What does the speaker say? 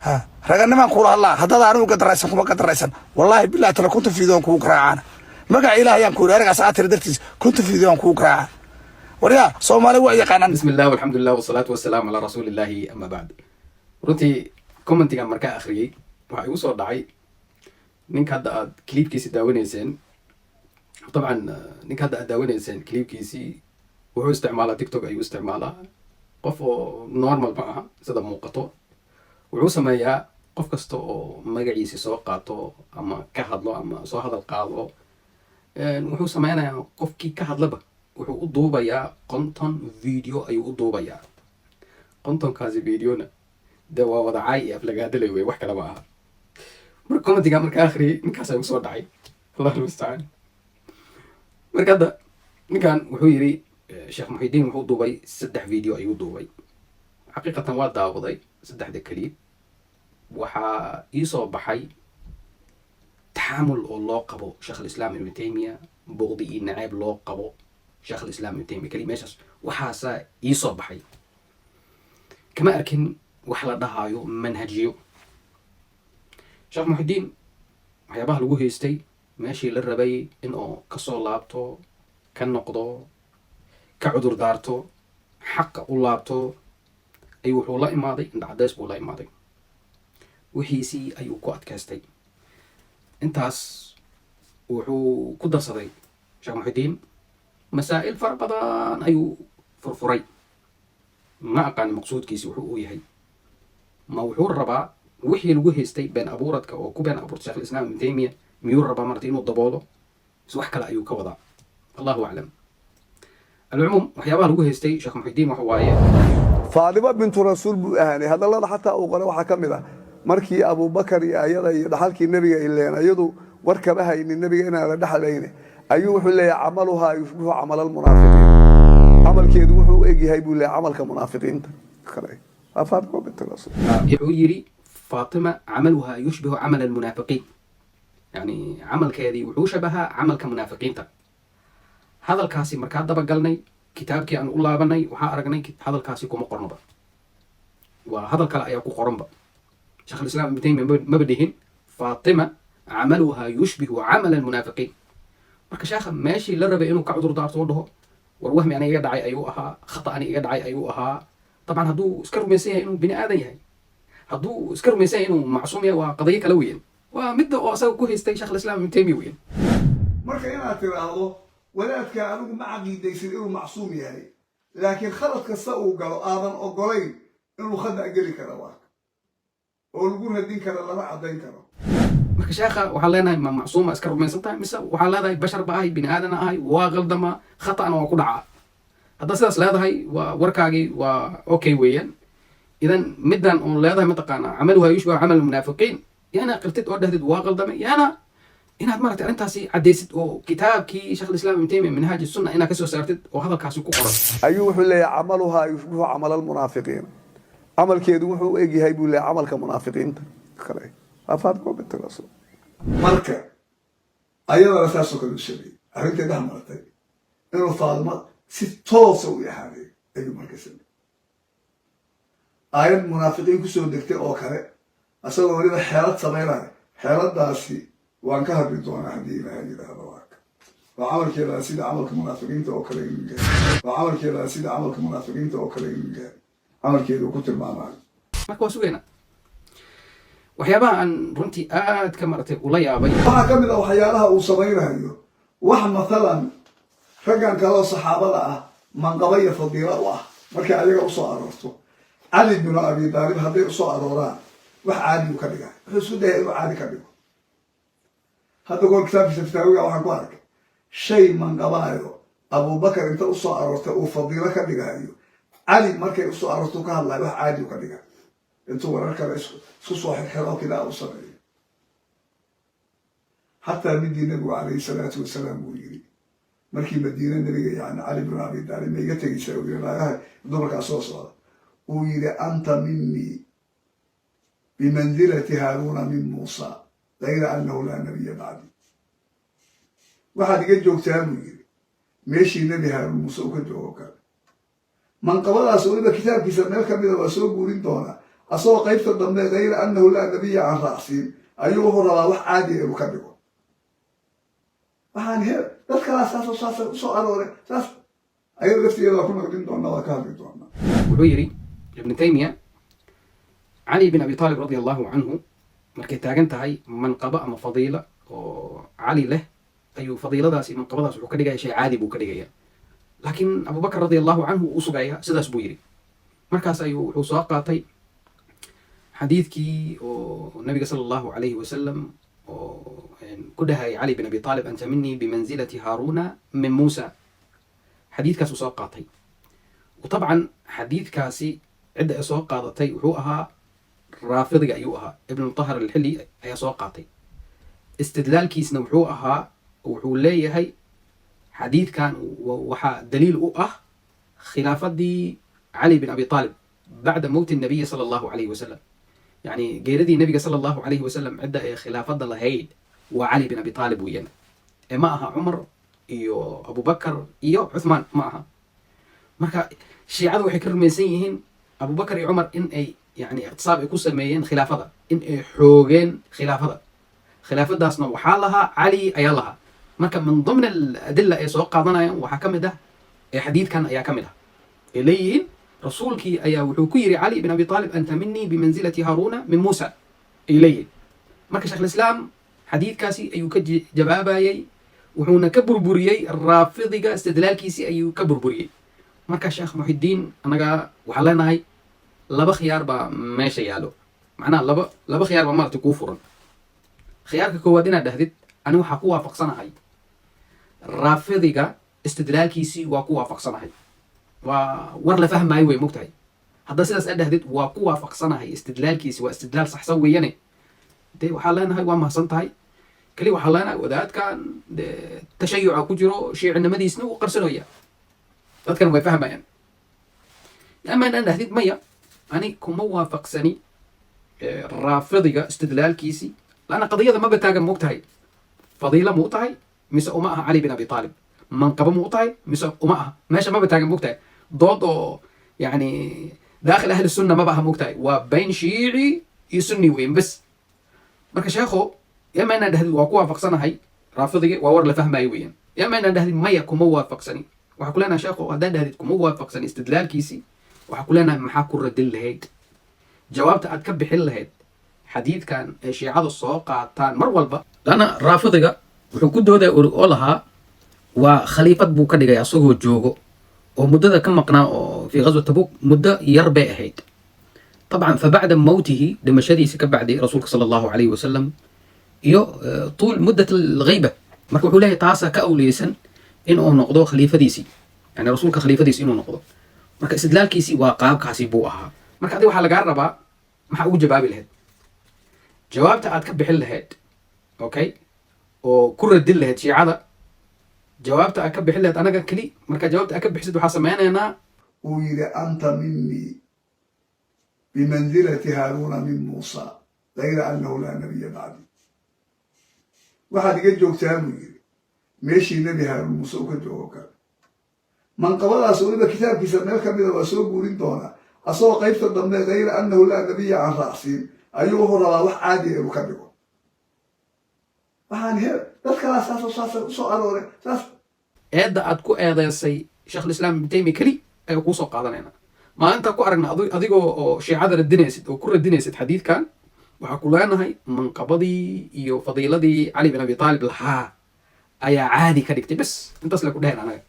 Ha raganimaan kuula hadlaa. Haddaad anigu gadaraysan, kuma gadaraysan. Wallaahi billahi tala, 50 video aan kugu garaacana. Magaca Ilaah ayaan ku yidhi, arigaas aad tiri dartiis 50 video aan kugu garaaca. Waryaa, Soomaali waa yaqaanaan. بسم الله والحمد لله والصلاة والسلام على رسول الله، أما بعد. Runtii commentigan markaa akhriyey, waxaa igu soo dhacay ninka hadda aad clipkiisi daawanayseen. Dabcan ninka hadda aad daawanayseen clipkiisii wuxuu isticmaalaa TikTok ayuu isticmaalaa. Qof oo normal ma aha sida muuqato. Wuxuu sameeyaa qof kasta oo magaciisi soo qaato ama ka hadlo ama soo hadal qaado, wuxuu sameynayaa qofkii ka hadlaba wuxuu u duubayaa 50 video ayuu u duubayaa. 50kaasi videona dee waa wada caay iyo aflagaadalay wey, wax kale ma aha. Marka commentiga marka akhriyay, ninkaas igu soo dhacay. Allah almustacaan. Marka hadda ninkan wuxuu yidhi Sheekh Muxidiin wuxuu duubay saddex video ayuu duubay. Xaqiiqatan waa daawaday saddexda clip. Waxaa iisoo baxay taxaamul oo loo qabo Sheekh Alislaam Ibnu Taymiya, buqdi iyo naceeb loo qabo Sheekh Alislaam Ibnu Taymiya keli. Meeshaas waxaasaa iisoo baxay. Kama arkin wax la dhahaayo manhajiyo. Sheekh Muxidiin waxyaabaha lagu haystay, meeshii la rabay inuu kasoo laabto, ka noqdo, ka cudur daarto, xaqa u laabto, ayuu wuxuu la imaaday indhacadays buu la imaaday. Wixiisii ayuu ku adkaystay. Intaas wuxuu ku darsaday Sheekh Muxidiin masaa'il fara badan ayuu furfuray. Ma aqaani maqsuudkiisi wuxuu uu yahay. Ma wuxuu rabaa wixii lagu haystay been abuuradka oo ku been abuurtay Sheekh Alislaam Ibn Taymiya miyuu rabaa marata inuu daboolo, mise wax kale ayuu ka wadaa? Allahu aclam. Alcumuum, waxyaabaha lagu haystay Sheekh Muxidiin waxa waaye Faadimo bintu Rasuul buu ahaanay. Hadallada xataa uu qoray waxaa ka mid ah markii Abubakar iyo ayada iyo dhaxalkii Nebiga ileen ayadu war kama haynin Nebiga inaan la dhexlayne, ayuu wuxuu leeyahay: "عملها يشبه عمل المنافقين." Camalkeedu wuxuu u egyahay, buu leeyahay, camalka munaafiqiinta kale. Waa Faadimo bintu Rasuul. Wuxuu yidhi: "فاطمة عملها يشبه عمل المنافقين." Yani camalkeedii wuxuu shabahaa camalka munaafiqiinta. Hadalkaasi markaa dabagalnay, kitaabkii aan u laabanay, waxaa aragnay hadalkaasi kuma qornoba, waa hadal kale ayaa ku qoranba. Sheekh Alislaam Ibn Taymiya maba dhihin "فاطمة عملها يشبه عمل المنافقين." Marka sheekha meeshii la rabay inuu ka cudur daarto oo dhaho war wahmi ani iga dhacay ayuu ahaa, khata ani iga dhacay ayuu ahaa. Dabcan hadduu iska rumaysan yahay inuu bini aadan yahay, hadduu iska rumaysan yahay inuu macsuum yahay, waa qadiyo kale weyan. Waa midda oo asaga ku haystay Sheekh Alislaam Ibn Taymiya weyan. Marka inaad tiraahdo wadaadka anigu ma caqiidaysan inuu macsuum yahay, laakiin khalad kasta uu galo aadan ogolayn inuu khada geli karo, waa oo lagu radin karo, lana caddayn karo. Marka sheekha waxaan leenahay, ma macsuuma iska rumaysan tahay, mise waxaan leedahay bashar ba ahay, bini aadana ahay, waa qaldama, khata'na waa ku dhacaa? Haddaa sidaas leedahay, waa warkaagii waa okay weeyaan. Idan middan oon leedahay mataqaanaa "عملها يشبه عمل المنافقين", yaana qirtid oo dhahdid waa qaldamay, yaana inaad maaragtay arrintaasi caddaysid oo kitaabkii Sheekh Alislaam Ibn Taymiya, Minhaaj Sunna, inaad kasoo saartid oo hadalkaasi ku qoran. Ayuu wuxuu leeyahay: "عملها يشبه عمل المنافقين." Camalkeedu wuxuu u egyahay, buu leeyahay, camalka munaafiqiinta kale. Waa Faadimo bintu Rasuul. Marka ayadana saasoo kale u sameeyey. Arrintay dhex martay inuu Faadimo si toosa u ihaaneeyo ayuu marka sameeyey, aayad munaafiqiin kusoo degtay oo kale, asagoo weliba xeelad samaynayo. Xeeladaasi waan ka hadli doonaa haddii Ilaahay yidhaahdo. Waaka waa camalkeedaa sida camalka munaafiqiinta oo kale inuu yahay, waa camalkeedaa sida camalka munaafiqiinta oo kale inuu yahay camalkeedu ku tilmaamayo. Marka waa sugaynaa. Waxyaabaha aan runtii aad ka maratay ula yaabay waxaa ka mid ah waxyaalaha uu samaynayo wax mathalan raggan kaloo saxaabada ah manqaba iyo fadiilo u ah markay ayaga usoo aroorto. Cali binu Abi Daalib hadday usoo arooraan, wax caadi uu ka dhigay, wuxuu isku dayay inuu caadi ka dhigo. Hadda goor kitaabkiisa fataawiga waxaan ku arkay shay manqabaayo Abubakar inta usoo aroortay uu fadiilo ka dhigayo, Cali markay usoo aroorto ka hadlayo wax caadi u ka dhigay, intuu warar kale isku soo xirxiro kidaa u sameeyo. Xataa midii Nabigu calayhi salaatu wasalaam uu yiri markii Madiine Nabiga, yani Cali bin Abi Daalib, "Ma iga tegeysaa?" uu yiri, naagaha dumarkaa soo socda, uu yiri: "أنت مني بمنزلة هارون من موسى غير أنه لا نبي بعدي." "Waxaad iga joogtaa," buu yiri, "meeshii Nebi Haaruun Muuse u ka joogo kale." Manqabadaas weliba kitaabkiisa meel kamida waa soo guurin doonaa. Asagoo qaybta dambe "غير أنه لا نبي" aan raacsiin ayuu wuxuu rabaa wax caadiya inuu ka dhigo. Waxaan he dad kalaa saasoo saasa usoo arooray, saas ayada laftigeeda waa ku naqdin doonaa, waa ka hadli doonaa. Wuxuu yidhi Ibnu Taymiya, Cali bin Abi Taalib رضي الله عنه markay taagan tahay manqabo ama fadiila oo Cali leh, ayuu fadiiladaas iyo manqabadaas wuxuu ka dhigaya shay caadi buu ka dhigaya, laakiin Abubakar رضي الله عنه uu sugaya. Sidaas buu yidhi. Markaas ayuu wuxuu soo qaatay xadiidkii oo nabiga صلى الله عليه وسلم oo ku dhahayay Cali bin Abi Taalib: "أنت مني بمنزلة هارون من موسى". Xadiidkaasuu soo qaatay. طبعا xadiidkaasi cidda ay soo qaadatay wuxuu ahaa raafidiga ayuu ahaa, Ibn Mutahar Alxili ayaa soo qaatay. Istidlaalkiisna wuxuu ahaa, wuxuu leeyahay xadiidkan waxaa daliil u ah khilaafadii Cali bin Abi Aalib بعد موت النبي صلى الله عليه وسلم, yani geeradii nabiga صلى الله عليه وسلم cidda ay khilaafada lahayd waa Cali bin Abi Aalib weeyaan, ee ma aha Cumar iyo Abubakar iyo Cuthmaan ma aha. Marka shiicadu waxay ka rumaysan yihiin Abubakar iyo Cumar in ay yani iqtisaab ay ku sameeyeen khilaafada, in ay xoogeen khilaafada, khilaafadaasna waxaa lahaa Cali ayaa lahaa. Marka من ضمن الأدلة ay soo qaadanayaan waxaa ka mid ah ee xadiidkan ayaa ka mid ah, ay leeyihiin rasuulkii ayaa wuxuu ku yidhi Cali bin Abi Aalib: "أنت مني بمنزلة هارون من موسى", ay leeyihiin. Marka sheekhulislaam xadiidkaasi ayuu ka jawaabayay, wuxuuna ka burburiyey raafidiga istidlaalkiisii ayuu ka burburiyey. Marka Sheekh Muxidiin, annaga waxaan leenahay laba khiyaar baa meesha yaalo, macnaha laba khiyaar baa maaragtay kuu furan. Khiyaarka koowaad inaad dhahdid: ani waxaa ku waafaqsanahay raafidiga istidlaalkiisii, waa ku waafaqsanahay. Waa war la fahmaayo way mogtahay. Haddaa sidaas aad dhahdid, waa ku waafaqsanahay istidlaalkiisi, waa istidlaal saxsan weeyane, dee waxaa leenahay waa mahadsan tahay. Keli waxaa leenahay wadaadkan dee tashayuca ku jiro, shiicinimadiisna wuu qarsanooya, dadkan way fahmayaan. Ama inaan dhahdid: maya, ani kuma waafaqsani raafidiga istidlaalkiisii, لأن qadiyada maba taagan mogtahay fadiila muu tahay mise uma aha Cali bin Abi Aalib, manqabo muu tahay mise uma aha, meesha maba taagan mogtahay. Dood oo yani داخل أهل السنة maba aha mogtahay, waa bayn shiici iyo sunni weyn bes. Marka sheekho, yama inaan dhahdid waa ku waafaqsanahay raafidiga, waa war la fahmayo weeyaan, yama inaan dhahdid maya, kuma waafaqsani. Waxaa ku leenahay sheekho, haddaan dhahdid kuma waafaqsani istidlaalkiisii, waxaa ku leenahay maxaa ku radin lahayd? Jawaabta aad ka bixin lahayd xadiidkan ay shiicadu soo qaataan mar walba, لأن raafidiga wuxuu ku doodaya oo lahaa waa khaliifad buu ka dhigay asagoo joogo oo muddada ka maqnaa oo في غزوة تبوك muddo yar bay ahayd. طبعا فبعد موته, dhimashadiisa ka bacdi rasuulka صلى الله عليه وسلم iyo طول مدة الغيبة, marka wuxuu leeyahay taasaa ka awliyeysan in uu noqdo khaliifadiisii, yani rasuulka khaliifadiisi inuu noqdo. Marka istidlaalkiisii waa qaabkaasi buu ahaa. Marka adiga waxaa lagaa rabaa maxaa ugu jawaabi lahayd, jawaabta aad ka bixin lahayd, okay, oo ku radin lahayd shiicada, jawaabta aad ka bixin lahayd. Anaga keli marka jawaabta aad ka bixisid waxaa sameynaynaa uu yidhi: "أنت مني بمنزلة هارون من موسى غير أنه لا نبي بعدي". Waxaad iga joogtaa buu yidhi meeshii Nebi Haaruun Muuse u ka joogo kale. Manqabadaas weliba kitaabkiisa meel ka mida waa soo guurin doonaa. Asagoo qaybta dambe "غير أنه لا نبي" aan raacsiin ayuu wuxuu rabaa wax caadiya inuu ka dhigo. Waxaan he dad kalaa saasoo saasa usoo arooray saas. Eedda aad ku eedeysay Sheekhulislaam Ibn Taymiya keli ayaa kuusoo qaadanayna. Maalintaa ku aragna adigoo oo shiicada radinaysid oo ku radinaysid xadiidkan, waxaa ku leenahay manqabadii iyo fadiiladii Cali bin Abi Taalib lahaa ayaa caadi ka dhigtay. Bes, intaas le ku dheheen anaga.